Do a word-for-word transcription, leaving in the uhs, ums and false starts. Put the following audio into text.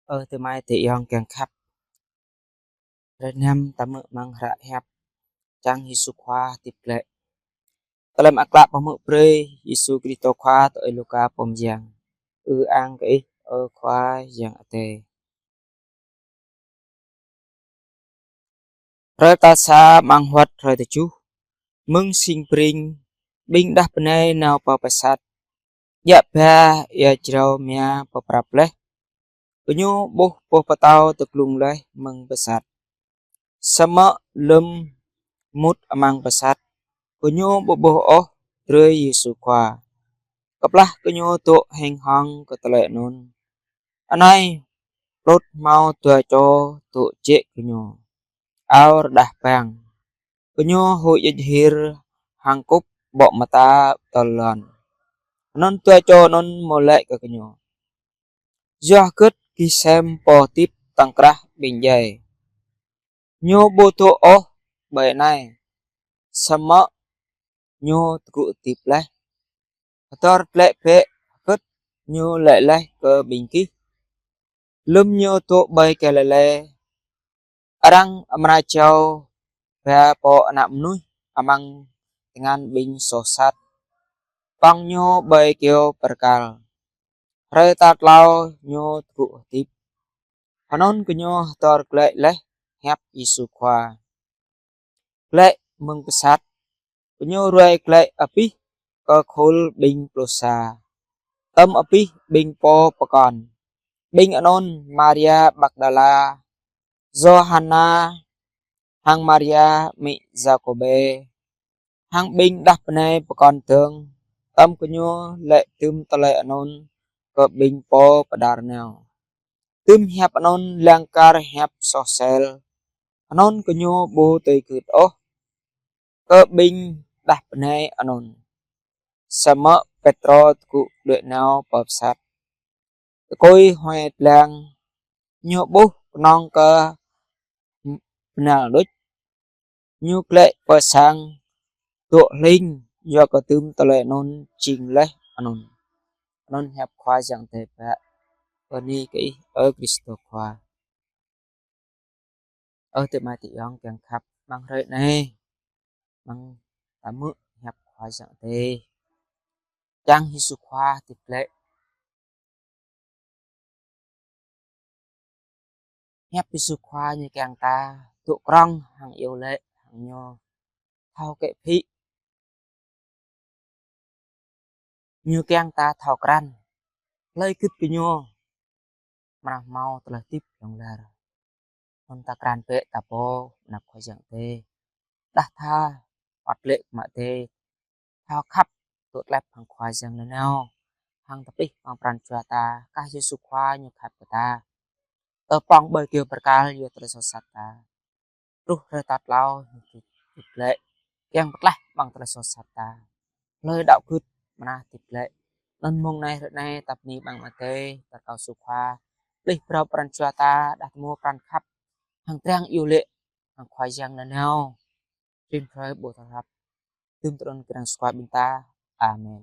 Ơ adơi amai adơi ayŏng kiăng khăp. Hrơi năm ta hmư̆ amăng hră hiăp Čang Yêsu Khua hơdip glaĭ. Tơlơi mơak klă pơhmư̆ brơi Yêsu Kristô Khua tui Ơi Luka pô mơyang. Ư-ang kơ Ih, ơ Khua Yang Adai. Hrơi tal sa amăng huăt hrơi tơjuh, mơ̆ng sing pring, ƀing đah bơnai nao pơ pơsat, djă ba ia jrao mia pơprăp laih. Gơñu ƀuh boh pơtâo tơglŭng laih mơ̆ng pơsat. Samơ̆ lơ̆m mŭt amăng pơsat, gơñu ƀu ƀuh ôh drơi Yêsu Khua. Kơplah gơñu dŏ heng hong kơ tơlơi anŭn, anai, plut hmâo dua čô dŏ jĕ gơñu, ao rơđah bang. Gơñu huĭ djik hir hăng kŭp ƀô̆ mơta tơl lŏn. Anŭn dua čô anŭn mơ̆ laĭ kơ gơñu: Yua hơgĕt gih sem Pô Hơdip tŏng krah ƀing djai? Ñu ƀu dŏ ôh ƀơi anai, samơ̆ Ñu tơgŭ hơdip laih. Hơdơr glaĭ bĕ hơgĕt Ñu laĭ laih kơ ƀing gih. Lơ̆m Ñu dŏ ƀơi Galilê, arăng amra jao ba Pô Ană Mơnuih amăng tơngan ƀing soh sat, pŏng Ñu ƀơi kơyâo bơrkal. Hrơi tal klâo Ñu tơgŭ hơdip. Anŭn gơñu hơdơr glaĭ laih hiăp Yêsu Khua. Glaĭ mơ̆ng pơsat, gơñu ruai glaĭ abih kơ khul ƀing pluh sa, tơm abih ƀing pô pơkŏn. Ƀing anŭn Maria Magdala, Yôhana, hăng Maria amĭ Yakôbê, hăng ƀing đah bơnai pơkŏn dơ̆ng. Tơm gơñu laĭ tŭm tơlơi anŭn kơ ƀing pô pơđar nao. Tŭm hiăp anŭn lăng kar hiăp soh sel. Anŭn gơñu ƀu tui gưt ôh kơ ƀing đah bơnai anŭn. Samơ̆ Pêtrô tơgŭ đuaĭ nao pơ pơsat. Tơkui huai dlăng, ñu ƀuh kơnơ̆ng kơ bơnal đôč. Ñu glaĭ pơ sang dŏ hling, yua kơ tŭm tơlơi anŭn jing laih anŭn. Anŭn hiăp Khua Yang Adai. Bơni kơ Ih, ơ Kristô Khua. Ơ adơi amai adơi ayŏng kiăng khăp, amăng hrơi anai, amăng ta hmư̆ hiăp Khua Yang Adai, Čang Yêsu Khua hơdip glaĭ. Hiăp Yêsu Khua ñu kiăng ta dŏ krŏng hăng iâu laĭ hăng Ñu, thâo kĕ phĭ. Ñu kiăng ta thâo krăn hlơi gưt kơ Ñu, amra hmâo tơlơi hơdip hlŏng lar. Anŭn ta krăn bĕ ta pô, ană Khua Yang Adai. Đah tha, ăt lĕ kơ mă Adai, thâo khăp, dŏ tlĕp hăng Khua Yang nanao. Hăng tơpih amăng pran jua ta, kah Yêsu Khua Ñu khăp kơ ta. Tơpŏng ƀơi kơyâo bơrkal yua tơlơi soh sat ta. Truh hrơi tal klâo Ñu hơdip glaĭ, kiăng pơklaih amăng tơlơi soh sat ta. Hlơi đaŏ gưt amra hơdip glaĭ. Anŭn mông anai hrơi anai ta bơni amăng mơta, ta rơkâo Yêsu Khua plih phrâo pran jua ta, đah tơmô pran khăp hăng triang iâu laĭ hăng Khua Yang nanao. Rĭm hrơi ƀu thâo hlăp. Tŭm tơlơi anŭn kơ arăng Yêsu Khua ƀing ta. Amen.